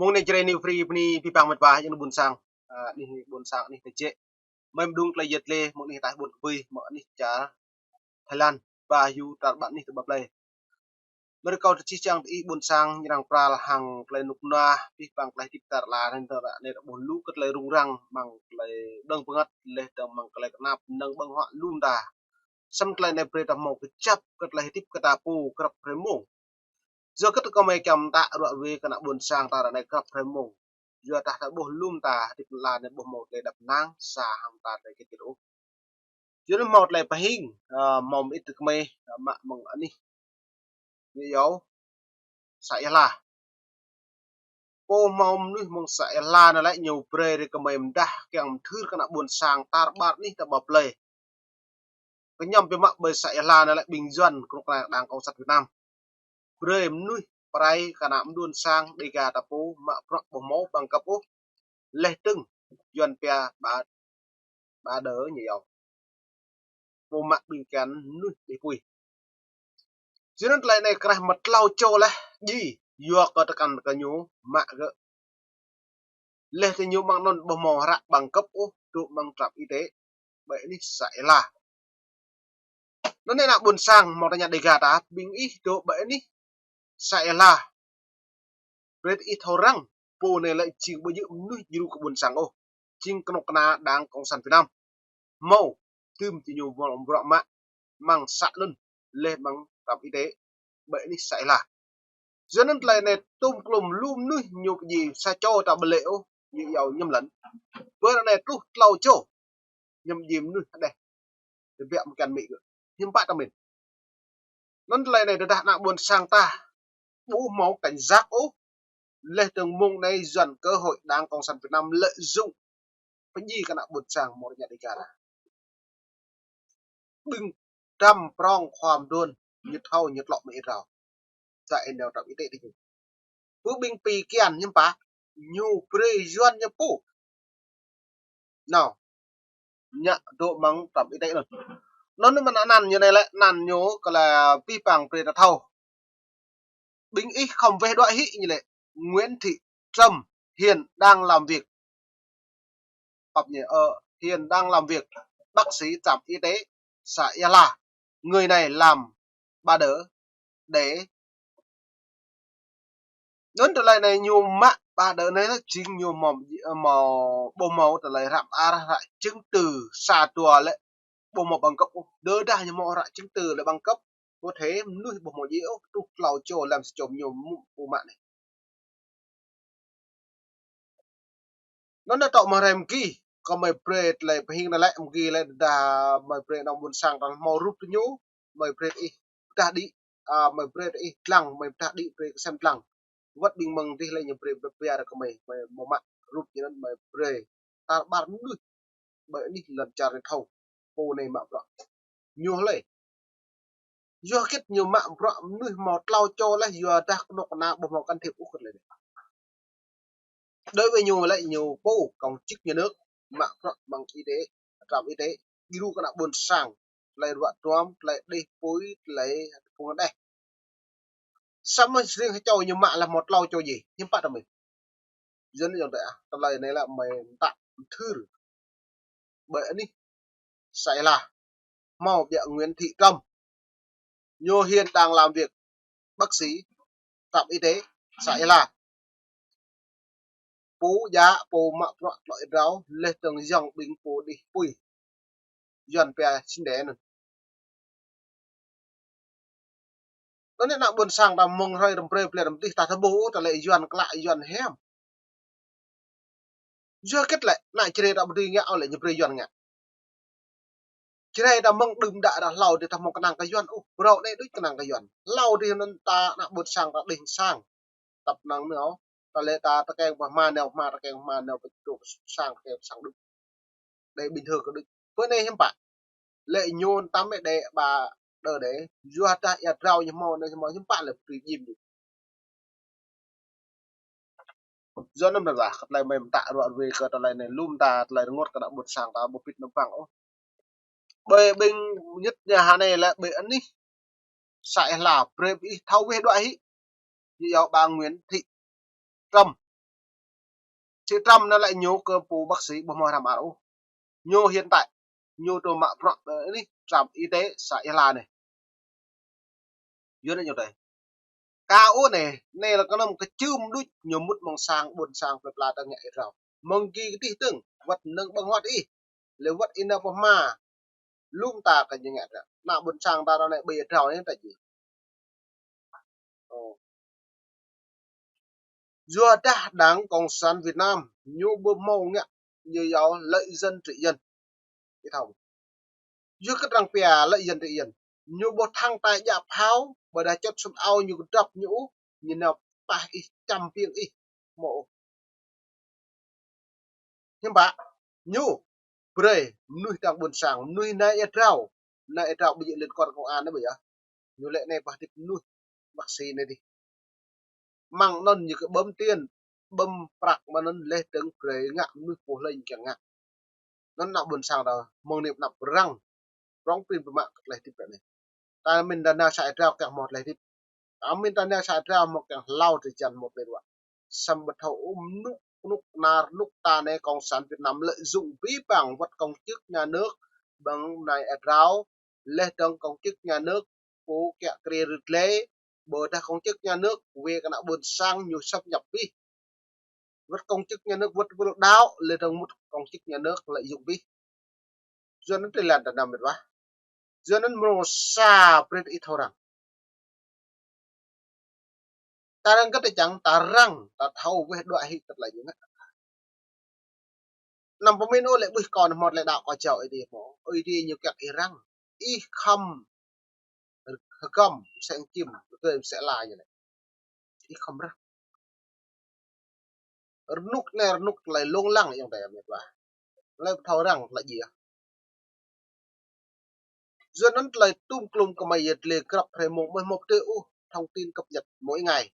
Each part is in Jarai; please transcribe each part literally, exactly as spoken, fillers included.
Mơ̆ng anai Jrai New Free bơni abih bang mĕt wa, yang ƀuôn sang, ah, anih ƀuôn sang anih tơjĕ. Mơi mơđung tơlơi yet lĕ, mơ̆ng anih ataih ƀuôn kơpui, mơ̆ng anih čar Thái Lan, ba yu tar ƀar anih tơƀăp lĕ. Mơi rơkâo tơčih čang tơ ih ƀuôn sang, ñu arăng pral hăng tơlơi rơnŭk rơnua, abih bang tơlơi hơdip tar la, anŭn tơdah anai ƀuh lu kơ tơlơi rŭng răng, mơ̆ng tơlơi dơ̆ng bơngăt, laih dơ̆ng mơ̆ng tơlơi kơnap, mơnơ̆ng ƀơ̆ng huă lŏm ta. Samơ̆ tơlơi anai brơi ta hmâo kơjăp kơ tơlơi hơdip kơ ta pô grăp hrơi mông. Yua kơ tơlơi kơmơi kiăng mơtă ruă wê kơ ană ƀuôn sang ta ră anai grăp hrơi mông. Yua dah ta ƀuh lŏm ta hơdip la anai ƀu hmâo tơlơi đăp năng sa hăng ta tơlơi kơjăp ôh. Yua anŭn hmâo tơlơi pơhing, ah, hmâo mơit tơlơi kơmơi, ah, mă mơ̆ng anih. Ñu yua Sa Ia Hla. Pô hmâo mơnuih mơ̆ng Sa Ia Hla anai lĕ ñu brơi rơi kơmơi mơdah kiăng mơthưr kơ ană ƀuôn sang tar ƀar anih tơƀăp lĕ. Kơñăm biă mă ƀơi Sa Ia Hla anai lĕ ƀing Yuan kơnuk kơna Đảng Cộng sản Việt Nam. Brơi mơnuih pơrai kơ ană ƀuôn sang Đêga ta pô mă bruă ƀu hmâo bằng cấp ôh. Laih dơ̆ng Yuan pia ba, ba đơ ñu yua. Pô mă ƀing kiăng mơnuih đih pui. Yua anŭn tơlơi anai krah mă tlâo čô laih djai, yua kơ tơkăn kơ ñu mă gơ̆. Laih tơ ñu mơ̆ng anŭn ƀu hmâo hră bằng cấp ôh, dŏ mơ̆ng trạm y tế ƀơi anih Sa Ia Hla. Anŭn anai ană ƀuôn sang hmâo tơña Đêga ta, ƀing ih dŏ ƀơi anih Sa Ia Hla. Brơi ih thâo răng, pô anai lĕ jing ƀu djơ̆ mơnuih djru kơ ƀuôn sang ôh. Jing kơnuk kơna Đảng Cộng sản Việt Nam. Hmâo, tơm tơ ñu hmâo bruă mă, mơ̆ng să anŭn, laih mơ̆ng trạm y tế ƀơi anih Sa Ia Hla. Yua anŭn tơlơi anai tŭm klŏm lu mơnuih ñu pơjing sa čô ta ƀu lĕ ôh, ñu yua ñăm lŏn. Pơ anai truh tlâo čô. Ñăm pơjing mơnuih hơđeh. Tơbiă mơkăn mĭ gơ̆. Hiư̆m pă ta mĭn. Anŭn tơlơi anai tơdah ană ƀuôn sang ta ƀu hmâo cảnh giác ôh. Laih dơ̆ng mơ̆ng anai Yuan cơ hội Đảng Cộng sản Việt Nam lợi dụng pơjing kơ ană ƀuôn sang hmâo tơña Đêga ta. Ƀing trăm prong khua mơdôn, ñu thâo, ñu tlŏ mơ̆ ih rao. Sa ih nao trạm y tế tơ ñu. Pơ ƀing pi kian hiư̆m pă, ñu brơi Yuan ñu pô. Nao. Ñu dŏ mơ̆ng trạm y tế anŭn. Anŭn mơ̆n anăn ñu anai lĕ, anăn ñu kơ la abih bang brơi ta thâo. Ƀing ih khŏm weh đuaĭ hĭ ñu lĕ. Nguyễn Thị Trâm hiện đang làm việc. Pap ñu, ờ, hiện đang làm việc bác sĩ trạm y tế Sa Ia Hla. Người này làm ba đơ để Anŭn tơlơi anai ñu mă ba đơ anai jing ñu hmâo, hmâo, ƀu hmâo tơlơi hră mơar, hră chứng từ sa dua lĕ ƀu hmâo bằng cấp ôh. Tơdah ñu hmâo hră chứng từ lĕ bằng cấp, có thể mơnuih ƀu hmâo djai ôh, truh tlâo čô lăm sa čô ñu mŭ-, pô mă anai. Anŭn tŏ mơ̆ng hrơi mơ̆ng ki, kơ mơi brơi tơlơi pơhing anai lĕ mơ̆ng ki lĕ tơdah mơi brơi ană ƀuôn sang ta hmâo rup tơ ñu, mơi brơi ih pơdah đĭ, ah, mơi brơi ih lăng, mơi pơdah đĭ brơi kơsem lăng. Wơ̆t ƀing mơ̆ng dih lĕ ñu brơi ƀiă ƀiă ră kơ mơi, mơi hmâo mă rup ñu anŭn mơi brơi. Tar ƀar mơnuih ƀơi anih lŏn čar anai thâo. Pô anai mă bruă. Ñu hlơi. Yua hơget ñu mă bruă mơnuih hmâo tlâo čô laih, yua dah kơnuk kơna ƀu hmâo can thiệp ôh kơ tơlơi anai. Đối với ñu lĕ ñu pô công chức nhà nước, mă bruă mơ̆ng y tế, trạm y tế, djru kơ ană ƀuôn sang, tơlơi ruă duăm, tơlơi đih pui, tơlơi phung đeh. Samơ̆ sring hơčâo ñu mă lĕ hmâo tlâo čô djai, hiư̆m pă ta mĭn. Yua anŭn yơh tơlơi, ah, tơlơi anai lĕ mơi mơtă mơthưr. Ƀơi anih Sa Ia Hla. Hmâo ƀiă Nguyễn Thị Trâm. Ñu hiện đang làm việc bác sĩ trạm y tế Sa Ia Hla. Pô djă, pô mă bruă tlŏ ih rao, laih dơ̆ng yŏng ƀing pô đih pui. Yuan pia chính đe anŭn. Anŭn anai ană ƀuôn sang ta mơ̆ng hrơi răm brơi ƀlĕ răm dih ta thâo ƀuh tơlơi Yuan klă Yuan hiam. Yua hơget lĕ, ană Jrai ta ƀu dưi ngă ôh lĕ ñu brơi Yuan ngă. Jrai ta mơ̆ng đưm đă ră hlâo dih ta hmâo kơnang kơ Yuan ôh, phrâo anai đôč kơnang kơ Yuan. Hlâo dih anŭn ta ană ƀuôn sang ta đing sang. Tăp năng nao, ta lĕ ta tơkeng pơ hma nao hma, tơkeng hma nao pơ tŭ sang, tơkeng sang đôč. Đe bình thường kơ đôč. Pơ anai hiư̆m pă. Lĕ ñu tam mĕ đe ba đơ đe, yua dah ia drao ñu hmâo, anai hmâo hiư̆m pă lĕ tui jim đôč. Yua anŭn mơ̆n lah, kơ tơlơi mơi mơtă ruă ruê kơ tơlơi anai lŏm ta, tơlơi rơngot kơ ană ƀuôn sang ta ƀu pĭt nao păng ôh. Ƀơi ƀing ñit ñu hơnai lĕ ƀơi anih Sa Ia Hla, brơi ih thâo weh đuaĭ hĭ. Ñu yua bà Nguyễn Thị Trâm. Sĭ Trump anai lĕ ñu kơ pô bác sĩ ƀu hmâo hrăm ar ôh. Ñu hiện tại ñu tơ mă bruă, ơ, anai, trạm y tế xã Ia Hla anai. Yua anŭn ñu tơi. Kâo anai, anai lĕ kơnơ̆ng kơčưm đôč ñu mŭt mơ̆ng sang ƀôn sang plơi pla tơngia ih rao. Mơ̆ng ki kơtih tơ̆ng, wơ̆t mơnơ̆ng ƀơ̆ng huăt ih. Lĕ wơ̆t ih nao pơ hma. Lŏm ta kơ ñu ngă ta. Ană ƀôn sang ta ră anai ƀơi ih rao anai ta jing. Ơ. Yua dah Đảng Cộng sản Việt Nam ñu ƀu hmâo ngă ñu yua lợi dân trị dân. Ih thâo. Yua kơ arăng pia lợi dân trị dân. Ñu ƀu thăng tai djă phao, ƀôdah čŏt sum ao ñu kơdrăp ñu, ñu nao pah ih čăm piêng ih. Hmâo. Hiư̆m pă, ñu brơi mơnuih tang ƀôn sang, mơnuih nai ih rao, nai ih rao ƀu djơ̆ liên quan công an anai ƀu yơh. Ñu lĕ anai pah tip mơnuih bác sĩ anai dih. Mơ̆ng anŭn ñu kơ bơm tiền, bơm prăk mơ̆ng anŭn leh dơ̆ng brơi ngă mơnuih pô hlơi ñu kiăng ngă. Anŭn ană ƀôn sang ta mơ̆ng anai pơanăp răng, prŏng prin pơmă kơ tơlơi hơdip ră anai. Ta mĭn ta nao sa ih rao kiăng hmâo tơlơi hơdip. Ta mĭn ta nao sa ih rao hmâo kiăng hlâo drơi jăn hmâo tơlơi ruă. Samơ̆ ƀu thâo ôh mơnŭk, mơnŭk kơnar, mơnŭk ta anai Cộng sản Việt Nam lợi dụng ƀing păng wơ̆t công chức nhà nước, ƀing nai ih rao, leh dơ̆ng công chức nhà nước, pô kiă kriê rơ̆t lĕ, ƀôdah công chức nhà nước, wê kơ ană ƀôn sang ñu xâm nhập ƀing. Wơ̆t công chức nhà nước, wơ̆t pô đaŏ, leh dơ̆ng mŭt công chức nhà nước lợi dụng ƀing. Yua anŭn tơlơi lăn ta nao mĕt wa. Yua anŭn mơ̆ng sa brơi ih thâo răng. Ta răng kơ ta čang, ta răng, ta thâo weh đuaĭ hĭ kơ tơlơi ñu ngă. Anăm pơmĭn ôh lĕ ƀuh kâo anai hmâo tơlơi đaŏ kơ jao Ơi Adai hmâo. Ơi Adai ñu kiăng ih răng. Ih khŏm hơgŏm, mơsĕ čim, rơgơi mơsĕ la ñu lĕ. Ih khŏm răng. Rơnŭk anai rơnŭk tơlơi lông lăng ayŏng adơi mĕt wa. Tơlơi ƀu thâo răng tơlơi djơ̆. Yua anŭn tơlơi tum klum kơmơi yơh lĕ grăp hrơi mông ƀu hmâo pơtê ôh thông tin cập nhật mỗi ngày.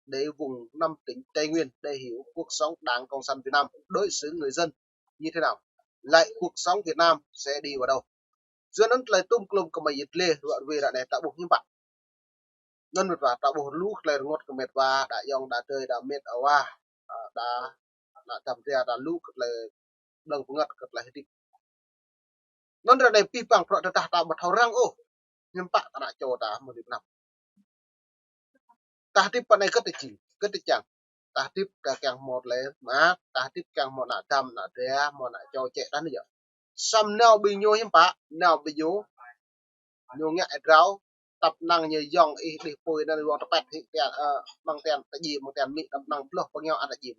Để vùng năm tỉnh Tây Nguyên để hiểu cuộc sống Đảng Cộng sản Việt Nam đối xử người dân như thế nào. Lại cuộc sống Việt Nam sẽ đi vào đâu. Yua anŭn tơlơi tum klum kơmơi yơh lĕ ruă ruai ră anai ta ƀuh hiư̆m pă. Anŭn mĕt wa ta ƀuh lu tơlơi rơngot kơ mĕt wa, đa ayŏng, đa adơi, đa mĕt wa, a, đa ană dăm ria ta lu kơ tơlơi ƀlơ̆ng pơngăt kơ tơlơi hơdip. Anŭn ră anai ƀing păng prăk tơdah ta ƀu thâo răng ôh. Hiư̆m pă kơ ană čô ta mơ̆ng anai pơ anăp. Ta hơdip pơ anai kơ ta jing, kơ ta čang. Ta hơdip ta kiăng hmâo tơlơi mơak, ta hơdip kiăng hmâo ană dăm, ană ria, hmâo ană čô čĕ ta anai yơh. Samơ̆ nao ƀing ñu hiư̆m pă, nao ƀing ñu. Ñu ngă ih rao, tăp năng ñu yŏng ih đih pui anŭn ruă tơpĕt hĭ tian, ơ, mơ̆ng tian ta djai, mơ̆ng tian mĭ, tăp năng ploh pơngiao ăt ta djai.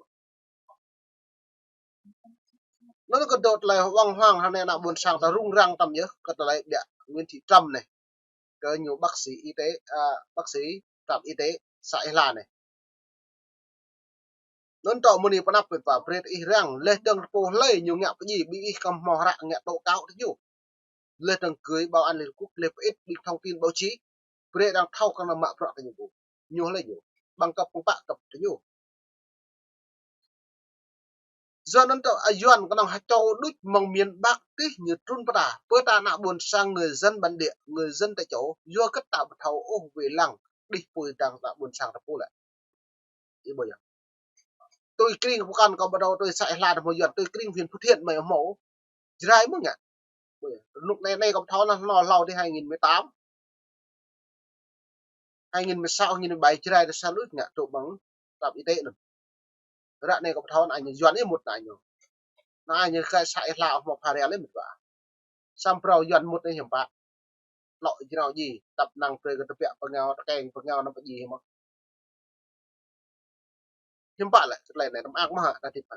Anŭn kơ dŏ tơlơi wăng hoang hăng ană ƀôn sang ta rŭng răng tăm yơh, kơ tơlơi biă Nguyễn Thị Trâm anai. Kơ ñu bác sĩ y tế, a, bác sĩ trạm y tế xã Ia Hla anai. Anŭn tŏ mơ̆ng anai pơ anăp pơpă brơi ih răng, leh dơ̆ng pô hlơi ñu ngă pơdjai, ƀing ih khŏm hmâo hră ngă tố cáo tơ ñu. Leh dơ̆ng gửi Bảo an Liên Hợp Quốc, leh pơit ƀing thông tin báo chí. Brơi arăng thâo kơ anăm mă bruă kơ ñu ƀu. Ñu hlơi ñu. Bằng cấp kơnơ̆ng pă cấp tơ ñu. Yua anŭn tơ̆, a, Yuan kơnơ̆ng ha čô đôč mơ̆ng miền Bắc tih ñu trŭn pơ ta. Pơ ta ană ƀôn sang người dân bản địa, người dân tại chỗ. Yua kơ ta ƀu thâo ôh wai lăng đih pui dơ̆ng ană ƀôn sang ta pô lĕ. Ih ƀuh yơh. Tui krĭng pơkŏn kâo ƀu thâo tui xã Ia Hla ta hmâo Yuan, tui krĭng huyện Phú Thiện mơi hmâo. Jrai mơ̆ ngă. Ƀuh yơh. Rơnŭk anai anai kâo ƀu thâo anŭn, hlâo hlâo tih hai nghìn mười tám. Hai nghìn mười sáu, hai nghìn mười bảy Jrai ta sa luč ngă tŭ ƀơ̆ng trạm y tế anŭn. Ră anai kâo ƀu thâo anai ñu Yuan ih mŭt anai ñu. Anai ñu kơ xã Ia Hla hmâo pha ria lĕ mĕt wa. Samơ̆ phrâo Yuan mŭt anai hiư̆m pă. Lŏ jrao djai, tăp năng brơi kơ tơbiă pơngao, tơkeng pơngao anăm pơdjai mơ̆. Hiư̆m pă lĕ, tơlơi anai tơm ak mơ̆ hă, ta hơdip hă.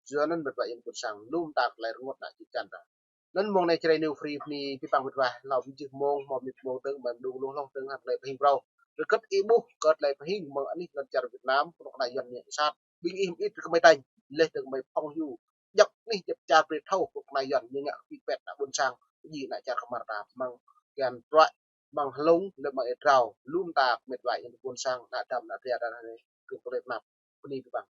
Yua anŭn mĕt wa ayŏng ƀôn sang, lŏm ta tơlơi rơngot ană čư̆ čan ta. Anŭn mơ̆ng anai Jrai New Free bơni ƀing păng mĕt wa, hlâo ƀing jih mông, hmâo mĭt mông tơ̆ng, ƀing đŭng lông hlŏng tơ̆ng, hăng tơlơi pơhing phrâo. Rơkơt ih ƀuh, kơ tơlơi pơhing mơ̆ng anih lŏn čar Việt Nam, kơnuk kơna Yuan ñu sat. Ƀing ih mĭt kơ mơi tañ, leh dơ̆ng mơi phŏng hyu. Djăp anih djăp čar brơi thâo, kơnuk kơna Yuan ñu ngă kơ pĭ pĕt ană ƀôn sang, pơdjai ană čar kơmar ta, mơ̆ng kian pruă, mơ̆ng hlung, leh mơ̆ng ih rao, lŏm ta mĕt wa ayŏng ƀôn sang, ană dăm, ană ria ta anai, kơ tơlơi pơanăp, bơni ƀing păng.